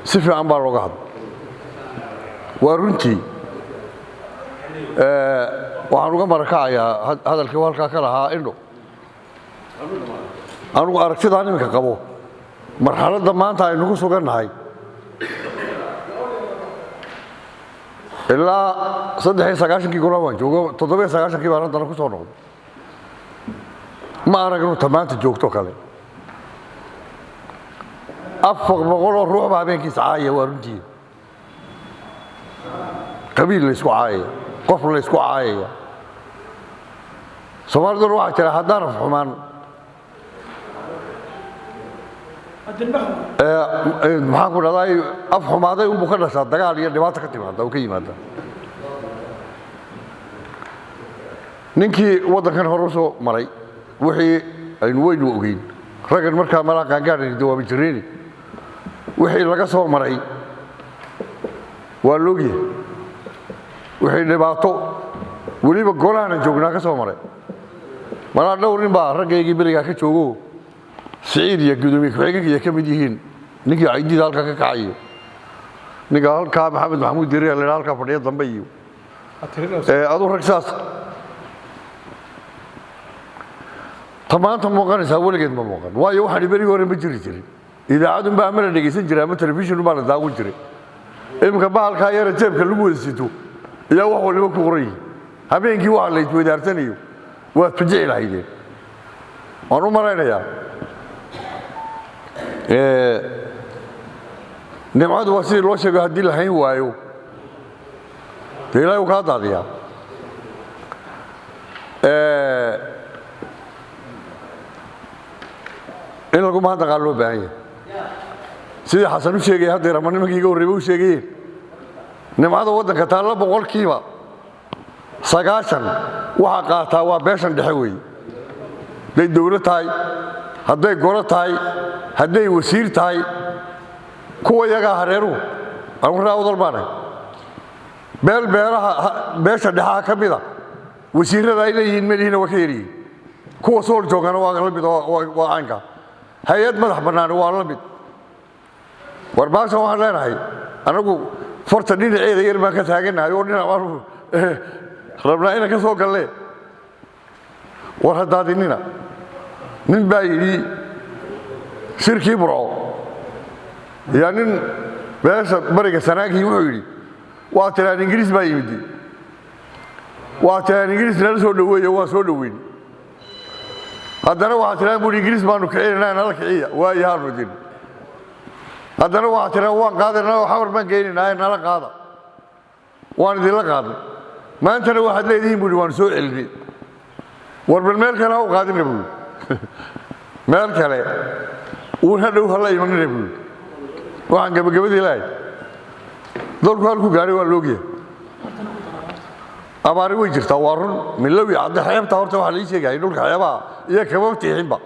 Si fiican baa looga hadla. Waa runtii, waxaan uga marakacayaa hadalkii halkaa ka lahaa Indho. Anugu aragtidaan iminka qabo, marxaladda maanta aynu ku sugannahay, ilaa 93-kii golaa waan joogo, 97-kii baan haddana ku soo noqday, ma aragnu ta maanta joogto kale. 400 oo ruux baa habeenkiis caayaya. Waa runtii, qabiil laysku caayaya, qof laysku caayaya. Soomaaliduna waxay tiraa haddaan af xumaan, maxaan ku dhahdaa, af xumaaday unbuu ka dhashaa dagaal iyo dhibaato ka timaada oo ka yimaada. Ninkii waddankan hore usoo maray wixii aynu weynu ogeyn, raggan markaa malaa qaangaadhani dawaami jireeni, wixii laga soo maray waa loogyahay, wixii dhibaato weliba golahana joognaa ka soo maray. Malaa dhowr nin baa raggaygii berigaa ka joogo, Siciid iyo gudoomiye ku-xigeenka iyo ka mid yihiin, ninkii Caydida halkaa ka kacayo, ninka halkaa Maxamed Maxamuud Diriya la halkaa fadhiya dambe iyo aduu rag saas. Ta maanta muuqanaysaa weligeed ma muuqan, waayo waxaan berigii hore ma jiri jirin. Idaacadunbaa ama la dhegaysan jiray ama telefishinunbaa la daawan jiray. Iminka bahalkaa yara jeebka lagu wada sito ayaa wax waliba ku qoran yihin. Habeenkii waxa la isweydaarsanayo waad fajici lahaydeen, waan u malaynayaa. Nimcadu waa sidii loo sheego, haddii la hayn waayo dee Ilahay uu kaa daadiyaa. In lagu mahadnaqaa loo baahan yahay, sidii Xasan u sheegaya haddeer ama nimankii iga horreeyba u sheegayeen, nimcada waddanka taalla 90% waxaa qaataa waa beeshan dhexe weeye. Hadday dowlad tahay, hadday golo tahay, hadday wasiir tahay, kuwa iyagaa hareeruhu. Anugu raa Udal baanahay, beel beelaha beesha dhexaha ka mida wasiirrada ay leeyihiin melihina waa ka yaryihiin. Kuwa sool joogana waa la mid, waa caynka. Hay-ad madax bannaani waa la mid. War baashan waxaan leenahay anagu farta dhinaceeda yar baan ka taaganahay oo dhinac baanu rabnaa inaan ka soo galle. War haddaadinina. Nin baa yidhi shirkii Burco yaa nin beesha bariga Sanaagii wuxuu yidhi, waa tiraan Ingiriis baa yimid, waa tiraan Ingiriis nala soo dhoweeye, waan soo dhoweyn. Haddana waxaa tiraan buuri Ingiriis baanu kicinaynaa, nala kiciya, waayahaanu idin. Haddana waxaa tiraan waan qaadaynaa oo xawar baan geynaynaa, nala qaada, waan idinla qaadnay. Maantana waxaad leedihiin buuri waanu soo celinay. War bal meel kale ha u qaadina buuri, meel kale uun hadhow hala imanina buuri. Waxaan gabagabadii lahay, dalku halku gaadhay waa loogyahay. Abaari way jirtaa, waa run. Milowi cadde xeebta horta waxaa lai sheegayay dhulka xeebaha iyo kama tiixinba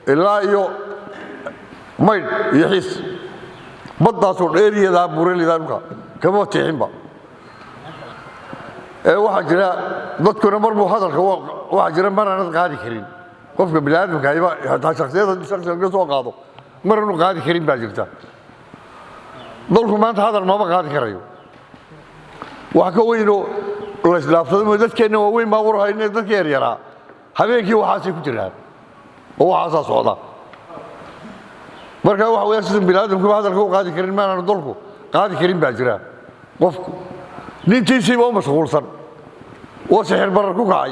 ilaa iyo Maydh iyo Xiis, baddaasoo dheeriyadaa burelidaa dhulka kama tiixinba. Ee waxaa jira dadkuna mar buu hadalka, waxaa jira mar aanad qaadi karin. Qofka biniaadamka ayba hataa shaksiyad hadduu shaksiga ka soo qaado, mar aanu qaadi karin baa jirta. Dalku maanta hadal maba qaadi karayo, wax ka weynoo laysdhaafsado mo. Dadkeenna waaweyn baa war hayne, dadka yaryaraa habeenkii waxaasay ku jiraan oo waxaasaa socda. Marka waxa weeyaan sidan biniaadamkuba hadalka u qaadi karin maanaanu dalku qaadi karin baa jira. Qofku nintiisiiba u mashquulsan oo sixir barar ku kacay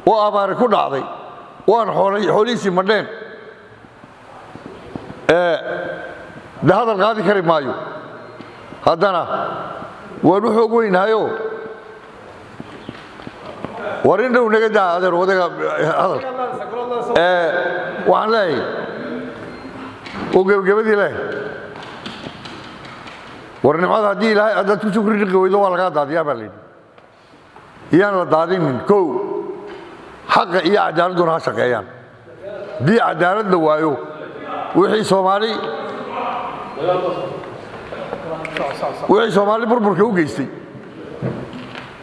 oo abaari ku dhacday oo aan xoolihiisii madheen, de hadal qaadi kari maayo. Haddana waan u xoog weynahayoo war in dhow naga daa adeer wadaga hadalka. Waxaan leeyahay oo gebagabadii leeyahay, war nimcada haddii Ilaahay haddaad ku shukri dhiqi weydo waa lagaa daadiyaa baa layidhi. Iyaan la daadinin. Kow, xaqa iyo cadaaladduna ha shaqeeyaan. Haddii cadaalad la waayo, wixii Soomaali burburka u geystay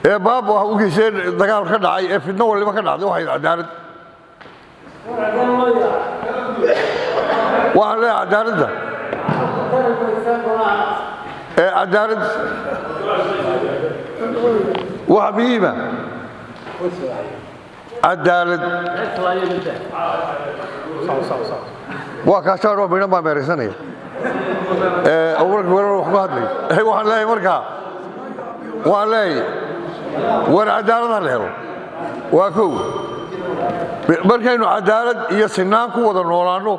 ee baaba u geystay, dagaal ka dhacay ee fidno waliba ka dhacday, waxay cadaalad. Waxaan leeyahay cadaaladda Cadaalad waxa muhiima, cadaalad waa kaashaanoo midhan baa meeraysanaya warka weerar wax ku hadlay. Waxaan leeyahay markaa, waan leeyahay, war cadaalad ha la helo. Waa kow. Markaynu cadaalad iyo sinaan ku wada noolaanno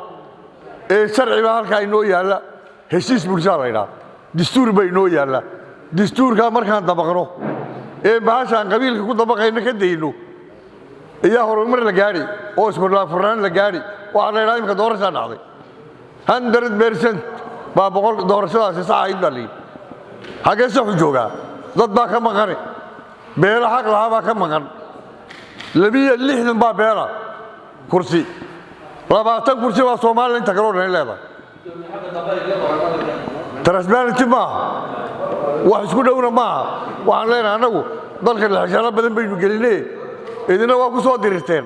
ee sharci baa halkaa inoo yaalla, heshiis bulshaa la ydhaha, dastuur baa inoo yaalla. Dastuurkaa markaan dabaqno ee bahashaan qabiilka ku dabaqayna ka dayno ayaa horumar la gaadhi oo iskurlaafurnaan la gaadhi. Waxaa la ydhaha imika doorashaa dhacday, 100% baa boqol doorashadaasi sax ahayd baa la yidhi. Xaggee saxu joogaa? Dad baa ka maqane, beelo xaq lahaa baa ka maqan. 62 baa beela kursi, 20 kursi baa Soomaaliya inta kaloo dhan leedahay. Transparency maaha, wax isku dhowna maaha. Waxaan leenahay annagu dalka lexshaalo badan baynu gelinay, idina waa ku soo dirirteen,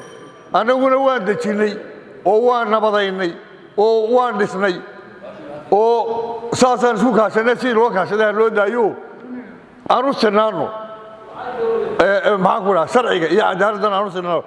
annaguna waan dejinnay oo waan nabadaynay oo waan dhisnay oo saasaan isku kaashanay. Sidii loo kaashaday ha loo daayo, aan u sinaanno, maxaan ku dhaha, sharciga iyo cadaaladdan aan u sinaanno.